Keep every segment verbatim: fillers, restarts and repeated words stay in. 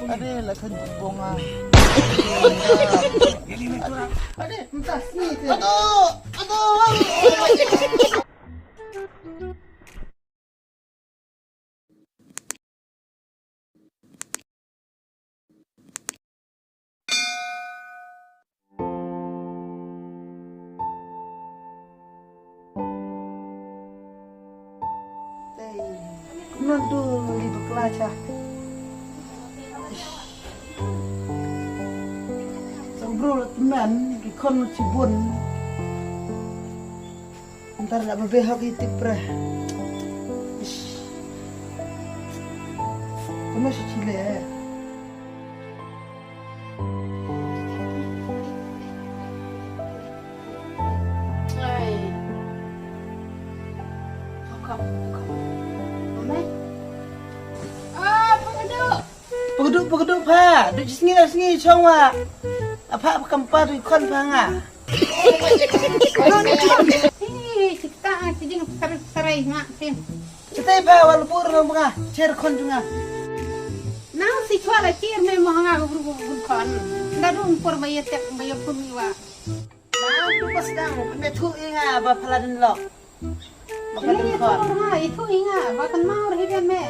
Ade la khan bonga. Ade, mynta sngi te. Ado, ado. Tei, kumno dei bakla cha. Sa bro la tymmen, ki khon chibun. Ntar la ba behok i tip re. Ish. Kumno shi chile. Ai. Kok, kok, kok. Mama. Ah, pengeduk. Pagdu, pagdu pha. Du sngi, sngi chong wa. Apa, apa kampa du kon pha nga. Ih, kita ah, sijing sarai, sarai nga, sin. Kita pha wal pur nga nga. Cher kon ju nga. Nang si chwa la cher me mo nga bru bru kon. Nda du por ba ye tek, ba ye pun wa. Nang du pas dang, me thu i nga ba pha la den lok. Ba ka den kon. Ih, thu i nga, ba kan mau ri ben me.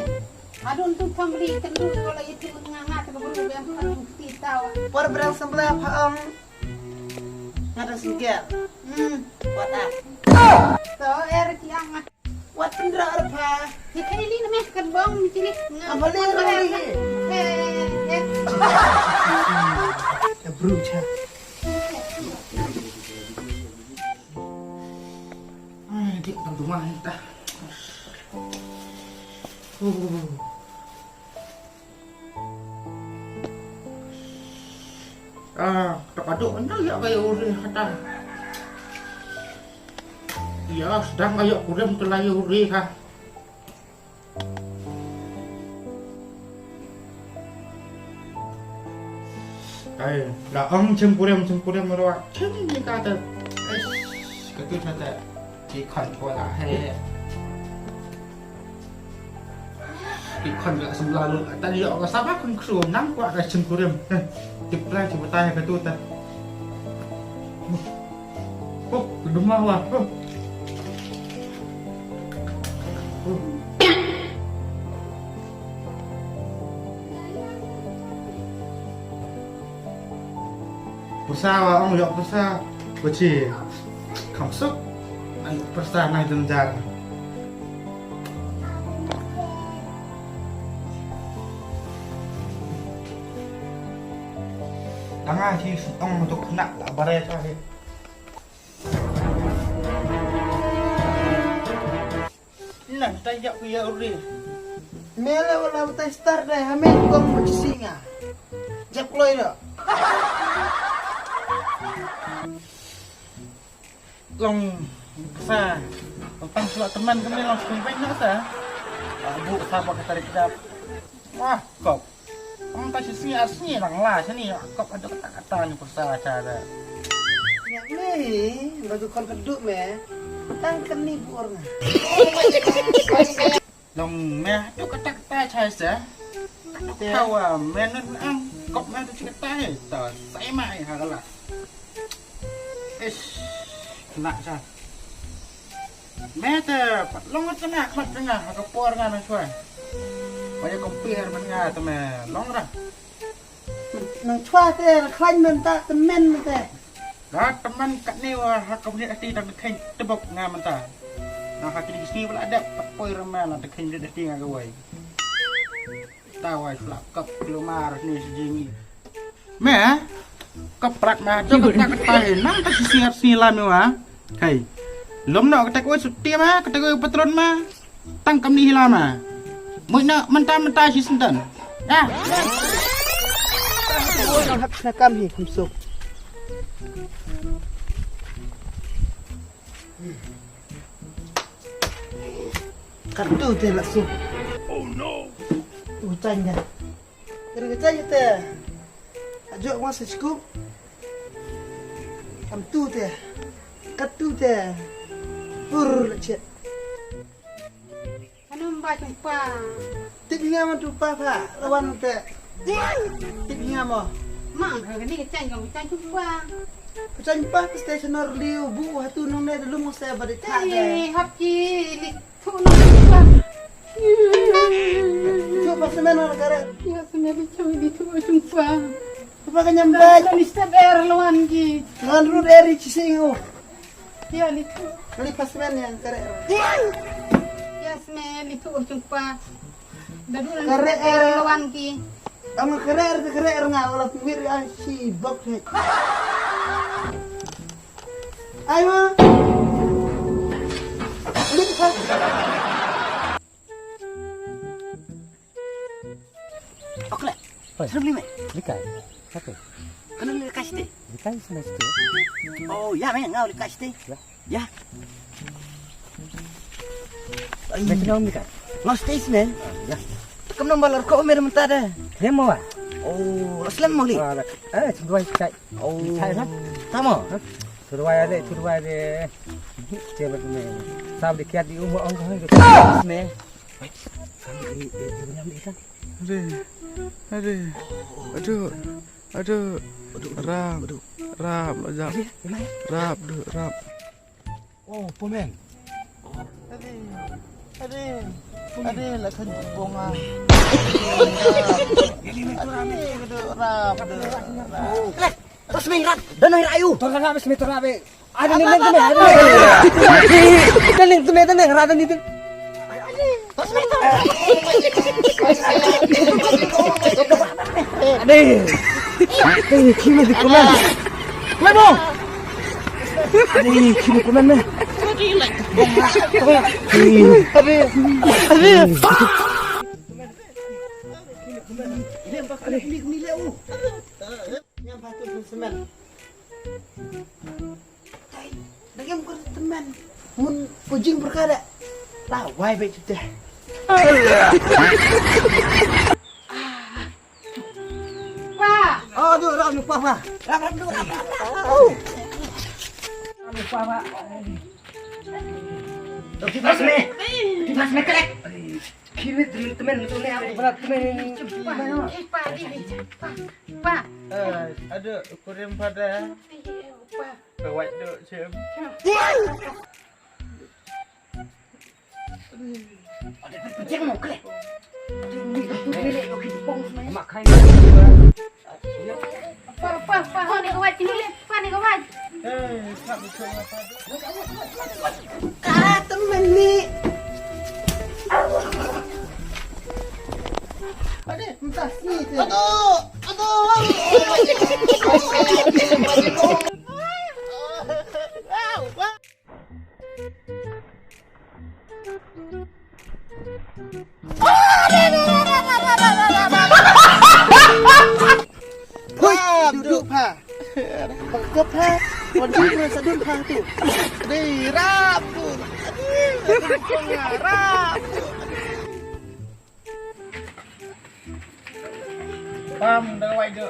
Adun tu family kan du ko la itu nga nga ta ka bru ben kan ti tau. Por brang sembla pha ong. Nga da singkel. Hmm. Wat ah. To er ki ang. Wat pynra er pha. Ni kali ni meh kan bong ni kali. Apa le ro ni? Eh, eh. Ka bru cha. Ai, dik tang tu mah ta. Uh. Ah, tak ada anda ya kayak uri kata. Ya, sedang kayak kurem tu lah ya uri ha. Ai, la ong chim kurem, chim kurem ro. Chim ni kata. Ai, kata kata. Ki khon ko la he. Ki khon la sembla lu ta ïoh ka sapa khon kru nang kwah ka chim kurim. Ti prai ti batai ka tu ta. Oh, kedema wa. Oh. Oh. Pyrsa wa ong ïoh pyrsa. Ko chi kham suk. Nang pyrsa nang jynjar. Tanga hi ong to kena la bare ta hi. Nang ta yak ya uri. Mele wala ta star dai hamen kong mo chi singa. Jap kloi do. Long sa. Tang sula teman kami long sung bain na sa. Abu sa pa ka tarik dap. Wah, kop. Ang ta si sngi ar sngi lang la sini. Kop ada kata-kata ni pyrsa cha da. Ya me, baju kon keduk me. Tang keni bur na. Long meh tu kata kata chai sa. Kata kawa meh nun ang kop meh tu kata he. Ta sai mai ha kala. Ish, kena sa. Meh te pat long tengah mat tengah ha ka por nga nang chwa. Ba ya compare man nga te meh long ra. Nang chwa te khlaiñ mynta te men mynta. Ka teman katne wa ha ka bniat ati dang khein tebok nga mynta. Na ha kini sngi wala dep pat poi rama la te khein bniat ati nga kawai. Ta wai slap kap kilo mar ni si jingi. Me, kap prat ma tu kata kata he nang ta si singat si la me wa. Hai. Lom no kata kawai suti ma, kata kawai patron ma. Tang kam ni hila ma. Mui na menta menta si sentan. Ya. Oi, nang hak na kam hi khum suk. Katu te la suk. Oh no. Tu chang ya. Kiri ka chang te. Ajo ma sa scoop. Kam tu te. Katu te. Pur la chet. Kanum ba jumpa. Tik nga man tu pa pa. Lawan te. Tip hi nga mo. Mang ka ni ka chang ka chang chupa. Ka chang pa ka station or liu bu ha tu nong ne da lum se ba de ta de. Hap ki li tu nong chupa. Chupa semen or kare. Ya semen li chu li tu chupa. Chupa ka nyam ba. Ni step er lawan ki. Ngan ru der chi sing o. Ya li tu. Kali pas semen yang kare. Ya semen li tu chupa. Dadu ka re er lawan ki. Ang ka re er ka re er nga wala pwir an si bok he. Ai ma. Lik ha. Okle. Oi. Sini beli me. Likai. Satu. Kana likai site. Likai sini satu. Oh ya me ngau likai site. Ya. Ya. Ai. Macam ni kan? Lost taste, man. Ya. Kam nombor lor ko mer mentah dah. Dia mau ah? Oh, lost lem mau li. Ah, dah. Eh, cuma kai. Oh. Kai lah. Sama. Suruh ada, suruh ada. Dia bermain. Sab di kiat di umur orang kan. Lost, man. Wait, sama di di di ni kan. Aduh. Aduh. Aduh. Aduh. Aduh. Ram. Aduh. Ram aja. Aduh. Ram, duh, ram. Oh, Pomen. Ade, ade, ade, la khan bonga. Ade, ade, rap, rap. Tos meng rap, dan ayu. Tos rap, tos rap. Ada ni, ada ni, ada ni. Dan ni, ada ni, ada ni. Ade. Ade, kima di kuma. Lemo. Ade, kima kuma me. Ade. Ade. Nyam patu semen. Dagem ko temen. Mun ko jing berkada. La wai be chute. Pa. Oh, aduh, ram, lupa, pa. Ram, ram, ram, ram. Oh. Ram, lupa, pa. Di pas me. Di pas me, kerek. Kini drill temen tu ni, aku berat temen. Pa, di, pa, pa. Eh, aduh, kurim pada. Pa. Kawat duk, Sim. Ada penceng mau klik. Makai. Pa, pa, pa, ni kawat, ni, pa, ni kawat. Eh, tak betul apa. Ah, temen ni. Ada, entah sini tu. Aduh, aduh. Hoi, duduk pha. Pangkep pha. Wan duduk na sadun pha tu. Dei rap tu. Rap tu. Pam da wai do.